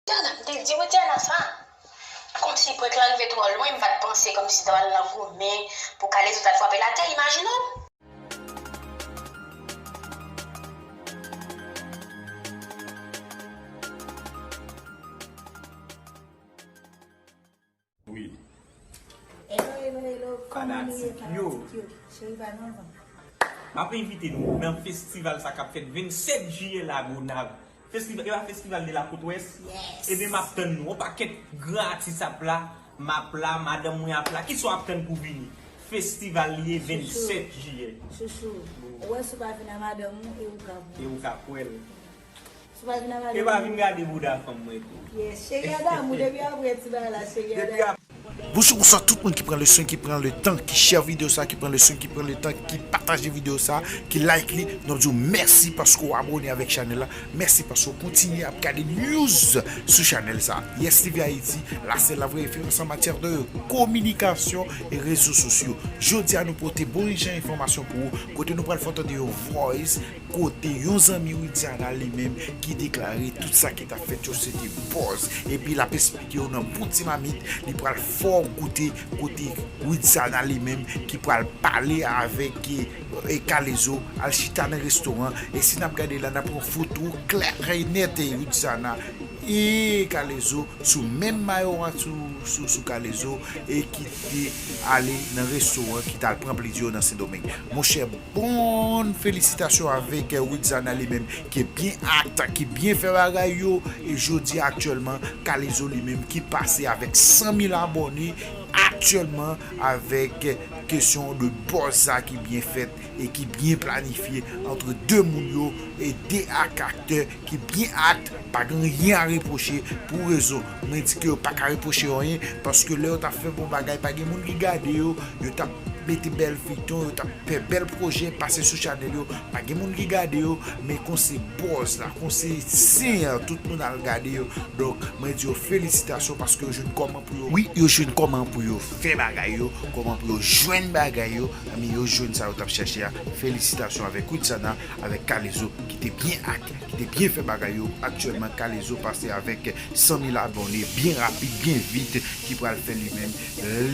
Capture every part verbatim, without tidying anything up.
Widiana, m te di Widiana sa. Kòmsi prank lan rive twò lwen, m pa t panse kòmsi ta pral nan goumen pou Kalezo ta frape l atè, imajine w. Wi. Hello, hello, hello. Kòman nou ye, Fanatik yo. Fanatik yo? Cheri pa nan van. M ap envite nou nan festival sa k ap fèt vennsèt jiyè Lagonav. Festival, e pa festival de la Côte Ouest. Yes. Ebyen, m ap tann nou. Yon pakèt gran atis ap la, m ap la, madanm mwen ap la. Kisa w ap tann pou vini? Festival li ye vennsèt jiyè. Chouchou, ou wè si w pa vin a madanm ou e ou ka pran. E ou ka pran l. Si w pa vin a E madanm pa ou. Vin gade bouda fanm mwen tou. Yes, cheri a damou depi apre ti bagay la, cheri a Depi damou. ap- Bonjou, bonswa tout moun ki pran le swen, ki pran le tan, ki share videyo sa, ki pran le swen, ki pran le tan, ki pataje videyo sa, ki like li. Nou ap di w mèsi paske w abone avèk chanèl la. Mèsi paske w kontinye ap gade news sou chanèl sa. Yes T V Haïti, la sèl la vrè referans an matyè de kominikasyon e rezo sosyo. Jodi a nou pote bon jan enfòmasyon pou ou, kote nou pral fè w tande yon voice kote yon zanmi Widiana li menm ki deklare tout sa ki t ap fèt yo se te buzz. Epi l ap esplike yo nan bon ti mamit, li pral fè w goute kote Widiana li menm ki pral pale avèk e, e Kalezo, al chita nan restoran. E si n ap gade la, n ap pran foto klè e nèt e Widiana e Kalezo sou menm mayo a sou, sou, sou Kalezo e ki te ale nan restoran ki t al pran plezi yo nan Sendomeng. Monchè, bon felisitasyon avèk eh, Widiana li menm ki byen act, ki byen fè bagay yo. E jodi a aktyèlman, Kalezo li menm ki pase avèk san mil abòne aktyèlman avèk eh, kesyon de buzz sa ki byen fèt e ki byen planifye antre de moun yo e de ak aktè ki byen act, pa gen anyen a repwoche pou rezon. Mwen di ke yo pa ka repwoche yo anyen, paske lè yo t ap fè bon bagay, pa gen moun ki gade yo, yo t ap mete bèl feyton, yo t ap fè bèl pwojè, pase sou chanèl yo, pa gen moun ki gade yo, men kon se buzz la, kon se sen an, tout moun al gade yo. Donk, mwen di yo felisitasyon paske yo jwenn kòman pou yo, wi, yo jwenn kòman pou yo fè bagay yo, kòman pou yo jwenn bagay yo, men yo jwenn sa yo t ap chèche a. Felisitasyon avèk Widiana, avèk Kalezo ki te byen act, ki te byen fè bagay yo. Aktyèlman, Kalezo pase avèk san mil abòne byen rapid, byen vit, ki pral fè li menm,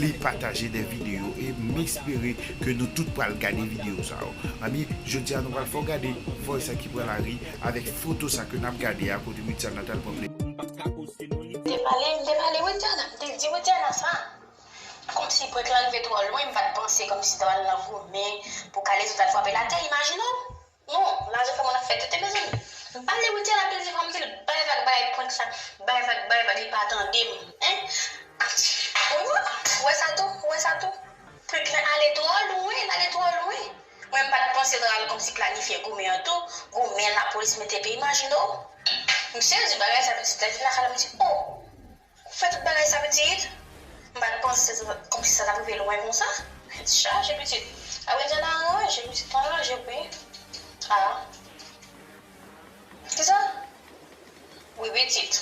li pataje de videyo. E m espere ke nou tout pral gade videyo sa yo. Ami, jodi a nou pral fè w gade voice sa ki pran lari avèk foto sa ke n ap gade a kote Widiana t al pran plezi. M te pale, m te pale Widiana, m te di Widiana sa. Kòmsi prank lan rive twò lwen, m pa t panse kòmsi ta pral nan goumen pou Kalezo ta frape l atè, imajine w. Non, lajan fè moun ap fè tete mezanmi. M pale Widiana plezi fò m di l bay vag bay prank sa, bay vag bay vag li pa tande m. Hein? Ou wè sa tou? Ou wè sa tou? Prank lan ale twò lwen, l ale twò lwen. Mwen m pa t panse l al kòmsi planifye goumen an tou, goumen lapolis mete pye, imajine w. M sezi bagay sa pitit la vin lakay la m di oh. Ou fè tout bagay sa pitit? M pa t panse kòmsi sa t ap rive lwen konsa. Tèt chaje pitit. A Widiana anranje, pitit anranje wi. A. Kisa? Wi pitit.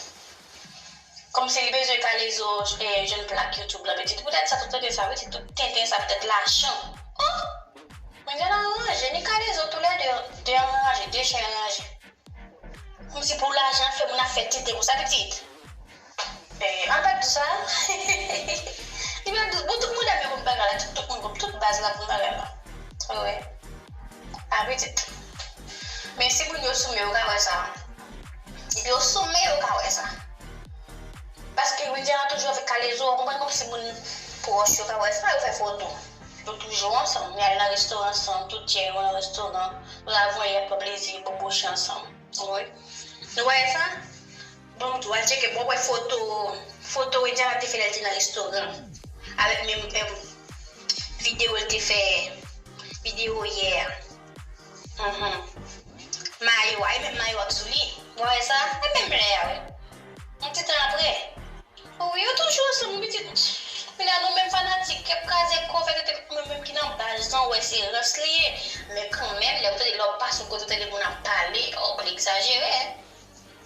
Kòmsi li bezwen Kalezo eh, jwenn plak YouTube la pitit. Poutèt sa tout tenten sa pitit, tout tenten sa poutèt lajan. Oh! Widiana anranje, ni Kalezo toulède de anranje, de chen anranje. Kòmsi pou lajan fè moun ap fè tete konsa pitit. Eh, an pa di sa. Li pa di, bon, tout moun ap konn bagay la, tout, tout moun konn, tout baz la konn bagay la. Wi. A pitit. Men si moun yo sou men yo ka wè sa. Depi yo sou men yo ka wè sa. Paske Widiana toujou avèk Kalezo, ou konprann kòmsi moun pwòch yo ka wè sa, yo fè foto. Yo toujou ansanm, y al nan restoran ansanm, tout tchè yo nan restoran. Yo la voye y ap pran plezi, yo boboche ansanm. Wi. Nou wè sa? Bon, m tou al tcheke, bon, wè foto, foto Widiana te fè lè l te nan restoran. Avèk menm, menm videyo l te fè, videyo yè a. Mhm. Mayo a, e menm mayo a k sou li. Ou wè sa? E menm lè a, wi. Yon ti tan apre. Wi, yo toujou ansanm, pitit. Kounya nou menm fanatik, k ap kraze kò, fè tete, mwen menm ki nan baz lan, ou wè se rans li ye. Men kanmenm, lè w tande, lè w pase yon kote, w tande moun ap pale, oh, l egzajere.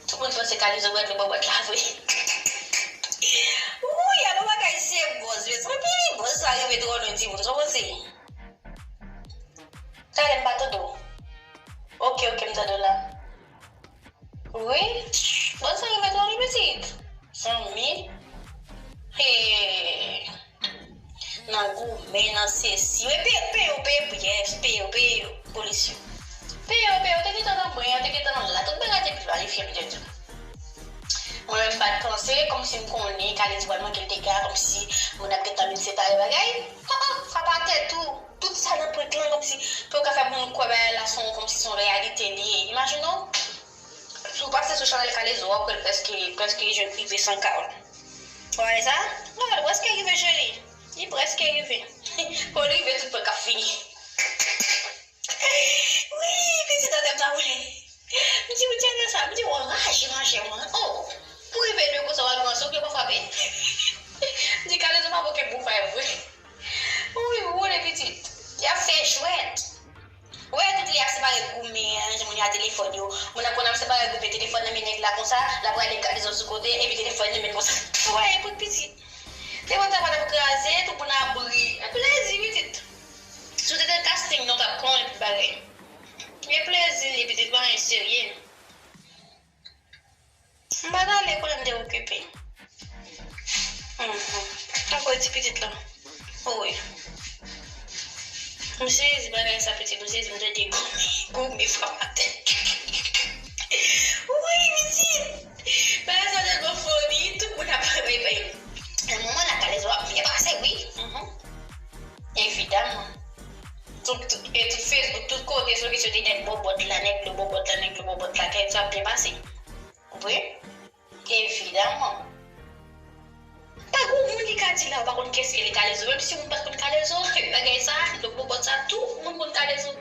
Tout moun panse Kalezo bwè dlo bò bwèt la vre. Wouy, alò bagay se buzz, mezanmi, buzz sa rive twò lwen, timoun, sa w panse? Talè m pa tande w. Oke, oke, m tande w la. Wi, buzz sa rive twò lwen, pitit. Mwen nan sesi. Wi, peye yo, peye yo, brèf, peye yo, peye yo, polis yo. Peye yo, peye yo, te gentan nan mwen, te gentan la. Tout bagay te planifye, m te di w. Mwen menm m pa t panse, kòmsi m konnen, Kalezo pral manke l dega, kòmsi moun ap gentan vin separe bagay. Ah, ah, frap atè tou. Tout sa nan prank lan, kòmsi, pou yo ka fè moun kwè bagay la se yon, kòmsi se yon reyalite li ye. Imajine w, si w pase sou chanèl Kalezo, w ap wè l prèske, prèske jwenn rive san K. W wè sa? W wè l prèske rive, cheri. Li prèske rive. Pou l rive, tout prank ap fini. Wi, pitit nan tèt la woule. M di, ou di nan sa, m di, w raje, raje, mwen. Oh, pou rive de konsa, w al pran souf, yo pa frape. M di, Kalezo pa bon ke pou fè vre. Wi, woule, pitit. Y ap fè jwèt. Wè, tout li ap separe goumen, jan moun yo a telefòn yo. Moun ap konn ap separe goumen, telefòn nan men nèg la konsa, l ap rale Kalezo sou kote, epi telefòn nan men l konsa. Wè, epòk pitit. Telefòn sa pa t ap kraze, tout moun ap ri. Plezi, pitit. Si w te nan casting, non, w t ap konnen tout bagay. Men plezi li, pitit, pa anyen serye. M pa t ale kote m te okipe. Mhm. Ankò ti pitit la. Oh wi. M sezi bagay sa pitit, m sezi m tande goumen, goumen frap atè. Wi, pitit. Bagay sa tèlman funny, tout moun ap bay bay. Nan moman la, Kalezo ap byen pase, wi. Mhm. Evidaman. Tout, tout, e tout Facebook, tout kote, sou kesyon de nèg bòbòt la, nèg lo bòbòt la, nèg lo bòbòt la, Kalezo ap byen pase. Wi. Evidaman. Pa gon moun ki ka di la, ou pa konn kiyès ki rele Kalezo. Menm si moun pa t konn Kalezo, bagay sa, lo bòbòt sa, tout moun konn Kalezo.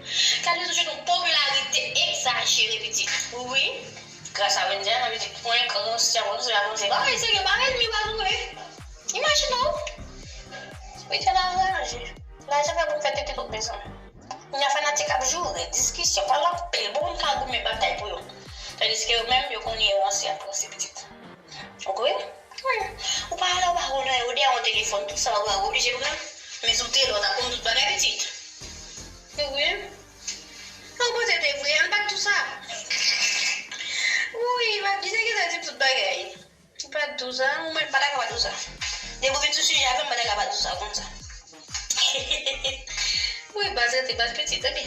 Kalezo jwenn yon popilarite egzajere, pitit. Wi. Gras a Wendy, nan pitit pwen, gran, sè, bon, sè, bon, sè. Bagay serye, bagay mi pa vre. Imajine w. Wi, te la raje. Lajan fè moun fè tete tout bezwen. Kounye a fanatik ap joure, diskisyon, pale anpil, bon moun ka goumen batay pou yo. Tandiske yo menm, yo konnen yo ranse ap ranse pitit. Ou kwè? Wi. Ou pa ale, ou pa konnen, ou dèyè yon telefòn, tout sa, ou pa oblije pran. Men si w te la, w t ap konn tout bagay pitit. Wi. Ou panse te vre, an pa t di w sa. Wi, m ap di sa ki sa di tout bagay. M pa t di w sa, ou menm pa ta ka pa di w sa. Depi w vin sou sijè avè m, m pa ta ka pa di w sa konsa. Wi, baz rete baz pitit, epi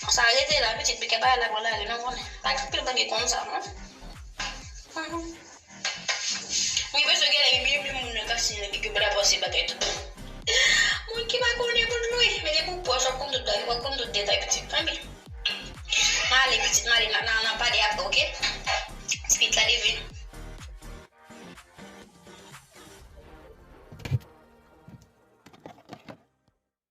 sa rete la, pitit, men kè bagay la pran lari, non, konnen. Pa gen anpil moun ki konn sa, non. Mhm. Wi, bezwen gen lè, wi, wi, moun nan ka siyen ki gen bra pase bagay tout. Moun ki pa konnen moun lwe, men depi w pwòch, w ap konn tout bagay, w ap konn tout detay, pitit, tanbe. M ale, pitit, m ale, n a, n a, n a pale apre, oke? Ti pitit la leve.